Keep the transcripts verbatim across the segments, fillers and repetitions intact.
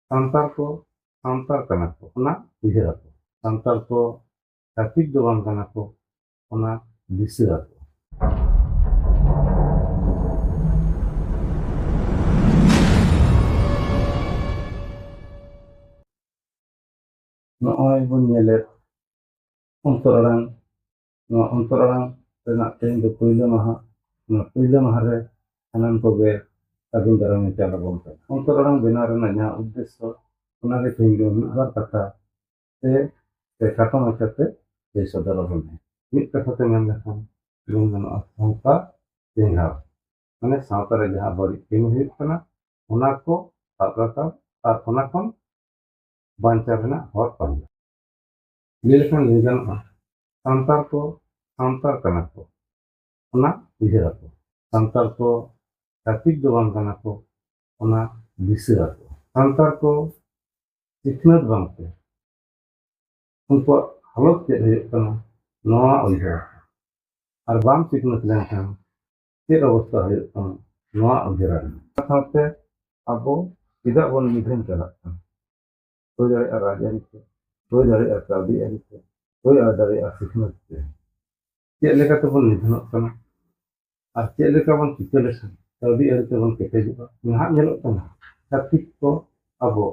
ᱥᱟᱱᱛᱟᱲ ᱠᱚ ᱥᱟᱱᱛᱟᱲ ᱠᱟᱱᱟ ᱠᱚ, ᱚᱱᱟ ᱩᱭᱦᱟᱹᱨ ᱟᱠᱚ᱾ ᱥᱟᱱᱛᱟᱲ ᱠᱚ ᱪᱷᱟᱹᱛᱤᱠ ᱫᱚ ᱵᱟᱝ ᱠᱟᱱᱟ ᱠᱚ, ᱚᱱᱟ ᱫᱤᱥᱟᱹ ᱟᱠᱚ᱾ ᱱᱚᱜᱼᱚᱭ ᱵᱚᱱ ᱧᱮᱞᱮᱫ ᱚᱱᱛᱚᱨ ᱟᱲᱟᱝ, ᱱᱚᱣᱟ ᱚᱱᱛᱚᱨ ᱟᱲᱟᱝ ᱨᱮᱱᱟᱜ ᱛᱮᱦᱮᱧ ᱫᱚ ᱯᱳᱭᱞᱳ ᱢᱟᱦᱟ᱾ ᱱᱚᱣᱟ ᱯᱳᱭᱞᱳ ᱢᱟᱦᱟ ᱨᱮ ᱥᱟᱱᱟᱢ ᱠᱚᱜᱮ ᱥᱟᱹᱜᱩᱱ ᱫᱟᱨᱟᱢ ᱤᱧ ᱪᱟᱞ ᱟᱵᱚᱱ ᱠᱟᱱᱟ᱾ ᱚᱱᱛᱚᱨ ᱟᱲᱟᱝ ᱵᱮᱱᱟᱣ ᱨᱮᱱᱟᱜ ᱡᱟᱦᱟᱸ ᱩᱫᱽᱫᱮᱥᱥᱚ, ᱚᱱᱟᱜᱮ ᱛᱮᱦᱮᱧ ᱫᱚ ᱢᱤᱫ ᱵᱟᱨ ᱠᱟᱛᱷᱟ ᱛᱮ ᱥᱮ ᱠᱷᱟᱴᱚ ᱢᱟᱪᱷᱟᱛᱮ ᱞᱟᱹᱭ ᱥᱚᱫᱚᱨ ᱟᱵᱚᱱ ᱢᱮ᱾ ᱢᱤᱫ ᱠᱟᱛᱷᱟ ᱛᱮ ᱢᱮᱱ ᱞᱮᱠᱷᱟᱱ ᱢᱮᱱ ᱜᱟᱱᱚᱜᱼᱟ, ᱥᱟᱶᱛᱟ ᱪᱮᱸᱜᱷᱟᱣ, ᱢᱟᱱᱮ ᱥᱟᱶᱛᱟ ᱨᱮ ᱡᱟᱦᱟᱸ ᱵᱟᱹᱲᱤᱡ ᱠᱟᱹᱢᱤ ᱦᱩᱭᱩᱜ ᱠᱟᱱᱟ, ᱚᱱᱟ ᱠᱚ ᱥᱟᱵ ᱨᱟᱠᱟᱵ ᱟᱨ ᱚᱱᱟ ᱠᱷᱚᱱ ᱵᱟᱧᱪᱟᱣ ᱨᱮᱱᱟᱜ ᱦᱚᱨ ᱯᱟᱸᱡᱟ᱾ ᱞᱟᱹᱭ ᱞᱮᱠᱷᱟᱱ ᱞᱟᱹᱭ ᱜᱟᱱᱚᱜᱼᱟ, ᱥᱟᱱᱛᱟᱲ ᱠᱚ ᱥᱟᱱᱛᱟᱲ ᱠᱟᱱᱟ ᱠᱚ, ᱚᱱᱟ ᱩᱭᱦᱟᱹᱨ ᱟᱠᱚ᱾ ᱥᱟᱱᱛᱟᱲ ᱠᱚ ᱪᱷᱟᱹᱛᱤᱠ ᱫᱚ ᱵᱟᱝ ᱠᱟᱱᱟ ᱠᱚ, ᱚᱱᱟ ᱫᱤᱥᱟᱹ ᱟᱠᱚ᱾ ᱥᱟᱱᱛᱟᱲ ᱠᱚ ᱥᱤᱠᱷᱱᱟᱹᱛ ᱵᱟᱝᱛᱮ ᱩᱱᱠᱩᱣᱟᱜ ᱦᱟᱞᱚᱛ ᱪᱮᱫ ᱦᱩᱭᱩᱜ ᱠᱟᱱᱟ, ᱱᱚᱣᱟ ᱩᱭᱦᱟᱹᱨ ᱟᱠᱚ᱾ ᱟᱨ ᱵᱟᱢ ᱥᱤᱠᱷᱱᱟᱹᱛ ᱞᱮᱱᱠᱷᱟᱱ ᱪᱮᱫ ᱚᱵᱚᱥᱛᱟ ᱦᱩᱭᱩᱜ ᱠᱟᱱᱟ, ᱱᱚᱣᱟ ᱩᱭᱦᱟᱹᱨ ᱟᱠᱚ᱾ ᱚᱱᱟ ᱥᱟᱶᱛᱮ ᱟᱵᱚ ᱪᱮᱫᱟᱜ ᱵᱚᱱ ᱱᱤᱫᱷᱟᱹᱱ ᱪᱟᱞᱟᱜ ᱠᱟᱱᱟ? ᱦᱩᱭ ᱫᱟᱲᱮᱭᱟᱜᱼᱟ ᱨᱟᱡᱽᱟᱹᱨᱤ ᱛᱮ, ᱦᱩᱭ ᱫᱟᱲᱮᱭᱟᱜᱼᱟ ᱠᱟᱹᱣᱰᱤ ᱟᱹᱨᱤ ᱛᱮ, ᱦᱩᱭ ᱫᱟᱲᱮᱭᱟᱜᱼᱟ ᱥᱤᱠᱷᱱᱟᱹᱛ ᱛᱮ᱾ ᱪᱮᱫ ᱞᱮᱠᱟ ᱛᱮᱵᱚᱱ ᱱᱤᱫᱷᱟᱹᱱᱚᱜ ᱠᱟᱱᱟ ᱟᱨ ᱪᱮᱫ ᱞᱮᱠᱟ ᱵᱚᱱ ᱪᱤᱠᱟᱹ ᱞᱮᱠᱷᱟᱱ ᱠᱟᱹᱣᱰᱤ ᱟᱹᱨᱤ ᱛᱮᱵᱚᱱ ᱠᱮᱴᱮᱡᱚᱜᱼᱟ? ᱱᱟᱦᱟᱜ ᱧᱮᱞᱚᱜ ᱠᱟᱱᱟ, ᱪᱷᱟᱹᱛᱤᱠ ᱠᱚ ᱟᱵᱚ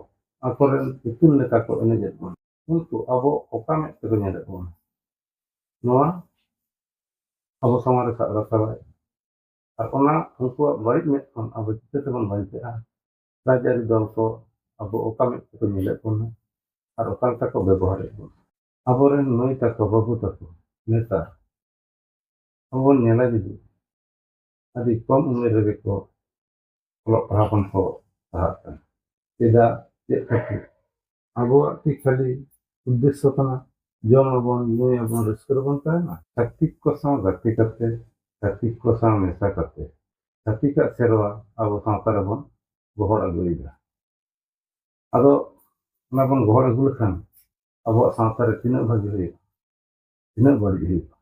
ᱟᱠᱚᱨᱮᱱ ᱯᱩᱛᱩᱞ ᱞᱮᱠᱟ ᱠᱚ ᱮᱱᱮᱡᱮᱫ ᱵᱚᱱᱟ᱾ ᱩᱱᱠᱩ ᱟᱵᱚ ᱚᱠᱟ ᱢᱮᱫ ᱛᱮᱠᱚ ᱧᱮᱞᱮᱫ ᱵᱚᱱᱟ? ᱱᱚᱣᱟ ᱟᱵᱚ ᱥᱟᱢᱟᱝ ᱨᱮ ᱥᱟᱵ ᱨᱟᱠᱟᱵᱟᱭ᱾ ᱟᱨ ᱚᱱᱟ ᱩᱱᱠᱩᱣᱟᱜ ᱵᱟᱹᱲᱤᱡ ᱢᱮᱫ ᱠᱷᱚᱱ ᱟᱵᱚ ᱪᱤᱠᱟᱹ ᱛᱮᱵᱚᱱ ᱵᱟᱧᱪᱟᱜᱼᱟ? ᱨᱟᱡᱽᱟᱹᱨᱤ ᱫᱚᱞ ᱠᱚ ᱟᱵᱚ ᱚᱠᱟ ᱢᱮᱫ ᱛᱮᱠᱚ ᱧᱮᱞᱮᱫ ᱵᱚᱱᱟ ᱟᱨ ᱚᱠᱟ ᱞᱮᱠᱟ ᱠᱚ ᱵᱮᱵᱚᱦᱟᱨᱮᱫ ᱵᱚᱱᱟ? ᱟᱵᱚᱨᱮᱱ ᱢᱟᱹᱭ ᱛᱟᱠᱚ, ᱵᱟᱹᱵᱩ ᱛᱟᱠᱚ ᱱᱮᱛᱟᱨ ᱟᱵᱚ ᱵᱚᱱ ᱧᱮᱞᱟ ᱡᱩᱫᱤ, ᱟᱹᱰᱤ ᱠᱚᱢ ᱩᱢᱮᱨ ᱨᱮᱜᱮ ᱠᱚ ᱚᱞᱚᱜ ᱯᱟᱲᱦᱟᱣ ᱠᱷᱚᱱ ᱠᱚ ᱥᱟᱦᱟᱜ ᱠᱟᱱᱟ᱾ ᱪᱮᱫᱟᱜ? ᱪᱮᱫ ᱠᱷᱟᱹᱛᱤᱨ? ᱟᱵᱚᱣᱟᱜ ᱠᱤ ᱠᱷᱟᱹᱞᱤ ᱩᱫᱽᱫᱮᱥᱥᱚ ᱠᱟᱱᱟ ᱡᱚᱢ ᱟᱵᱚᱱ, ᱧᱩᱭᱟᱵᱚᱱ, ᱨᱟᱹᱥᱠᱟᱹ ᱨᱮᱵᱚᱱ ᱛᱟᱦᱮᱱᱟ? ᱪᱷᱟᱹᱛᱤᱠ ᱠᱚ ᱥᱟᱶ ᱜᱟᱛᱮ ᱠᱟᱛᱮ, ᱪᱷᱟᱹᱛᱤᱠ ᱠᱚ ᱥᱟᱶ ᱢᱮᱥᱟ ᱠᱟᱛᱮ, ᱪᱷᱟᱹᱛᱤᱠᱟᱜ ᱥᱮᱨᱣᱟ ᱟᱵᱚ ᱥᱟᱶᱛᱟ ᱨᱮᱵᱚᱱ ᱜᱚᱦᱚᱲ ᱟᱹᱜᱩᱭᱮᱫᱟ᱾ ᱟᱫᱚ ᱚᱱᱟ ᱵᱚᱱ ᱜᱚᱦᱚᱲ ᱟᱹᱜᱩ ᱞᱮᱠᱷᱟᱱ ᱟᱵᱚᱣᱟᱜ ᱥᱟᱶᱛᱟ ᱨᱮ ᱛᱤᱱᱟᱹᱜ ᱵᱷᱟᱹᱜᱤ ᱦᱩᱭᱩᱜᱼᱟ, ᱛᱤᱱᱟᱹᱜ ᱵᱟᱹᱲᱤᱡ ᱦᱩᱭᱩᱜᱼᱟ,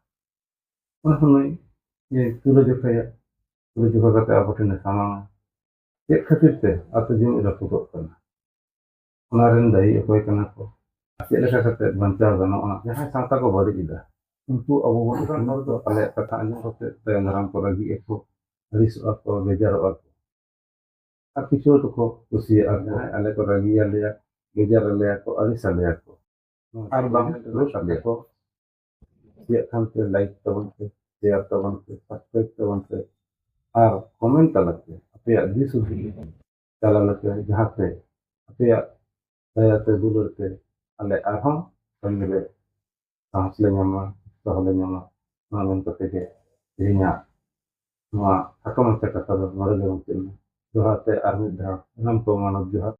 ᱚᱱᱟ ᱦᱚᱸ ᱱᱩᱭ ᱤᱭᱟᱹ ᱛᱩᱞᱟᱹ ᱡᱚᱠᱷᱟᱭᱟ᱾ ᱛᱩᱞᱟᱹ ᱡᱚᱠᱷᱟ ᱠᱟᱛᱮ ᱟᱵᱚ ᱴᱷᱮᱱᱮ ᱥᱟᱢᱟᱝᱟ᱾ ᱪᱮᱫ ᱠᱷᱟᱹᱛᱤᱨ ᱛᱮ ᱟᱹᱛᱩ ᱡᱩᱢᱤᱫ ᱨᱟᱹᱯᱩᱫᱚᱜ ᱠᱟᱱᱟ? ᱚᱱᱟ ᱨᱮᱱ ᱫᱟᱹᱭᱤ ᱚᱠᱚᱭ ᱠᱟᱱᱟ ᱠᱚ, ᱟᱨ ᱪᱮᱫ ᱞᱮᱠᱟ ᱠᱟᱛᱮ ᱵᱟᱧᱪᱟᱣ ᱜᱟᱱᱚᱜᱼᱟ? ᱡᱟᱦᱟᱸᱭ ᱥᱟᱶᱛᱟ ᱠᱚ ᱵᱟᱹᱲᱤᱡ ᱮᱫᱟ, ᱩᱱᱠᱩ ᱟᱵᱚ ᱵᱚᱱ ᱦᱚᱲ ᱫᱚ ᱟᱞᱮᱭᱟᱜ ᱠᱟᱛᱷᱟ ᱟᱸᱡᱚᱢ ᱠᱟᱛᱮ ᱛᱟᱭᱚᱢ ᱫᱟᱨᱟᱢ ᱠᱚ ᱨᱟᱹᱜᱤᱜ ᱟᱠᱚ, ᱟᱹᱲᱤᱥᱚᱜᱼᱟ ᱠᱚ, ᱵᱮᱡᱟᱨᱚᱜᱼᱟ ᱠᱚ᱾ ᱟᱨ ᱠᱤᱪᱷᱩ ᱫᱚᱠᱚ ᱠᱩᱥᱤᱭᱟᱜᱼᱟ, ᱡᱟᱦᱟᱸᱭ ᱟᱞᱮ ᱠᱚ ᱨᱟᱹᱜᱤ ᱟᱞᱮᱭᱟ, ᱵᱮᱡᱟᱨ ᱟᱞᱮᱭᱟ ᱠᱚ, ᱟᱹᱲᱤᱥ ᱟᱞᱮᱭᱟ ᱠᱚ, ᱟᱨ ᱵᱟᱝ ᱨᱳᱥᱴ ᱟᱞᱮᱭᱟ ᱠᱚ᱾ ᱠᱩᱥᱤᱭᱟᱜ ᱠᱷᱟᱱ ᱯᱮ ᱞᱟᱭᱤᱠ ᱛᱟᱵᱚᱱ ᱯᱮ, ᱥᱮᱭᱟᱨ ᱛᱟᱵᱚᱱ ᱯᱮ, ᱥᱟᱵᱥᱠᱨᱟᱭᱤᱵ ᱛᱟᱵᱚᱱ ᱯᱮ, ᱟᱨ ᱠᱚᱢᱮᱱᱴ ᱛᱟᱞᱟᱛᱮ ᱟᱯᱮᱭᱟᱜ ᱫᱤᱥ ᱦᱩᱫᱤᱥ ᱪᱟᱞᱟᱣ ᱞᱮᱯᱮ, ᱡᱟᱦᱟᱸᱛᱮ ᱟᱯᱮᱭᱟᱜ ᱫᱟᱭᱟᱛᱮ ᱫᱩᱞᱟᱹᱲ ᱛᱮ ᱟᱞᱮ ᱟᱨᱦᱚᱸ ᱠᱟᱹᱢᱤ ᱨᱮ ᱥᱟᱦᱚᱥ ᱞᱮ ᱧᱟᱢᱟ, ᱩᱛᱥᱟᱦᱚ ᱞᱮ ᱧᱟᱢᱟ᱾ ᱱᱚᱣᱟ ᱢᱮᱱ ᱠᱟᱛᱮ ᱜᱮ ᱛᱮᱦᱮᱧᱟᱜ ᱱᱚᱣᱟ ᱠᱷᱟᱴᱚ ᱢᱟᱪᱷᱟ ᱠᱟᱛᱷᱟ ᱫᱚ ᱱᱚᱰᱮ ᱜᱮ ᱢᱩᱪᱟᱹᱫ ᱮᱱᱟ᱾ ᱫᱚᱦᱲᱟ ᱛᱮ ᱟᱨ ᱢᱤᱫ ᱫᱷᱟᱣ ᱥᱟᱱᱟᱢ ᱠᱚ ᱢᱟᱱᱚᱛ ᱡᱚᱦᱟᱨ᱾